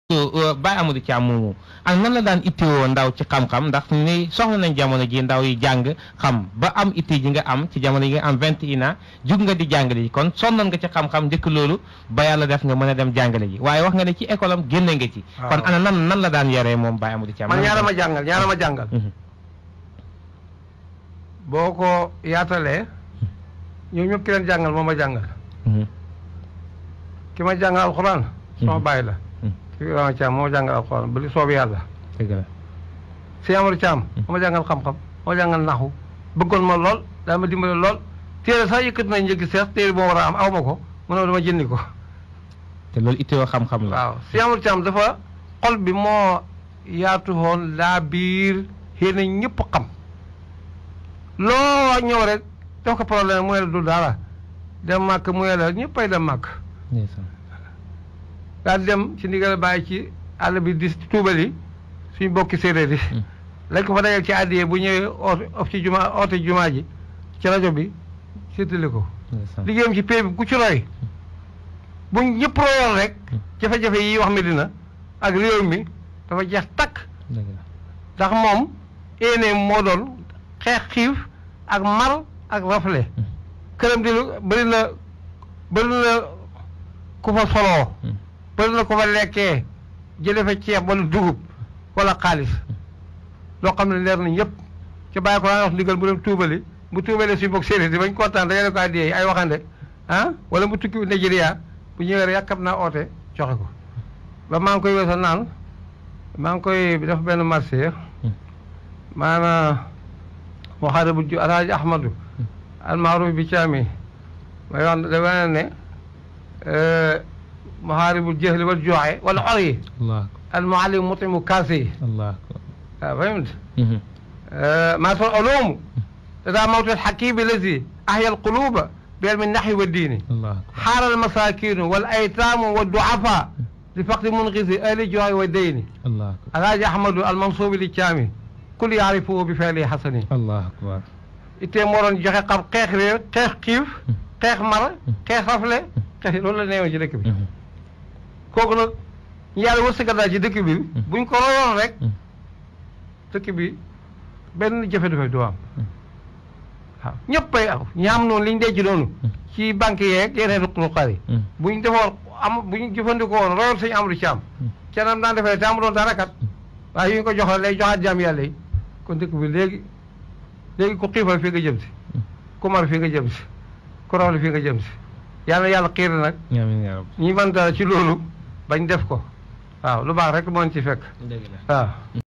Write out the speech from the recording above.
Baye Amadou Thiam moomu ak nan la daan ittewoo ndaw ci xam-xam ndax ni soxla nañ jamono ji ndaw yi jàng xam ba am itte ji nga am ci jamono yi nga am 21 ans jug nga di jàngale ji kon sonnoon nga ci xam-xam njëkk loolu ba yàlla def nga mën a dem jàngale ji waaye wax nga ne ci école am génne nga ci. kon ana nan la daan yaree moom Baye Amadou Thiam. man ñaara ma jàngal. boo ko yaatalee ñoom ñëpp ki leen jàngal moo ma jàngal. ki ma jàngal alxuraan. sama baay la. Ibrahima Thiam moo jàngal alxuraan ba li soob yàlla. dëgg la. Sëñ Amadou Thiam. moo jàngal xam-xam moo jàngal naxu bëggoon ma lool daa ma dimbale lool téere sax yëkkat nañ njëkki seex téere boo war a am aw ma ko mu ne dama jëndi ko. te loolu ittewoo xam-xam la. waaw Sëñ Amadou Thiam dafa xol bi moo yaatu woon laa biir xëy na ñëpp xam loo ñëw rek def ko problème mu ne du dara dem màkk mu ne la ñëppay dem màkk. daal dem ci ndigal bàyyi ci àll bi di tuubali suñ bokki séeréer yi lañ ko fa dajal ci àddiyee bu ñëwee oote jumaa ji ci rajo bi séddale ko liggéeyam ci pay bi ku ci roy buñ ñëpp royoon rek jafe-jafe yi wax Medina ak réew mi dafa jeex takk ndax moom éene moo doon xeex xiif ak mar ak rafle këram di bëri na ku fa soloo bëri na ko fa lekkee jële fa ceeb wala dugub wala xaalis loo xam ne leer nañ yëpp ca bàyyi ko daan wax ndigal bu dem tuubali bu tuubalee suñu bokk séeréer yi bañ kontaan dajale ko addiyee ay waxande wala mu tukki Nigeria bu ñëwee rek yàkkam naa oote joxe ko ba maa ngi koy weesoo naan maa ngi koy def benn marché maanaam waxaare bu ju alaaji Ahmadu almaaruf bi caami may wax dafa ne محارب الجهل والجوع والعري المعلم مطعم كاسي الله فهمت ما العلوم إذا موت الحكيم الذي أحيا القلوب بعلم النحو والدين حار المساكين والأيتام والضعفاء لفقد منغذ أهل الجوع والدين الله الحاج أحمد المنصوب للشامي كل يعرفه بفعله حسني الله أكبر إتمرن جه قب قيخ ريو قيخ كيف قيخ مر قيخ رفله قيخ لولا نيو جي دك بي kooku nag yàlla wërsëgal daal ci dëkk bi buñ ko royoon rek dëkk bi benn jafe-jafe du am waaw ñëppay aw ñaam noonu liñ denc noonu ci banque yeeg yeneen ruq-ruqaat yi buñ defoon buñ jëfandikoo woon royoon Sëñ Amadou Thiam canam daan defee te amu doon dara kat waaye yu ñu ko joxal lay joxaat jaam yàlla yi kon dëkk bi léegi ku xiifal fii nga jëm si ku mar fii nga jëm si ku rafle fii nga jëm si yàlla xiir nag ñi mën dara ci loolu bañ def ko waaw lu baax rek moo ci fekk waaw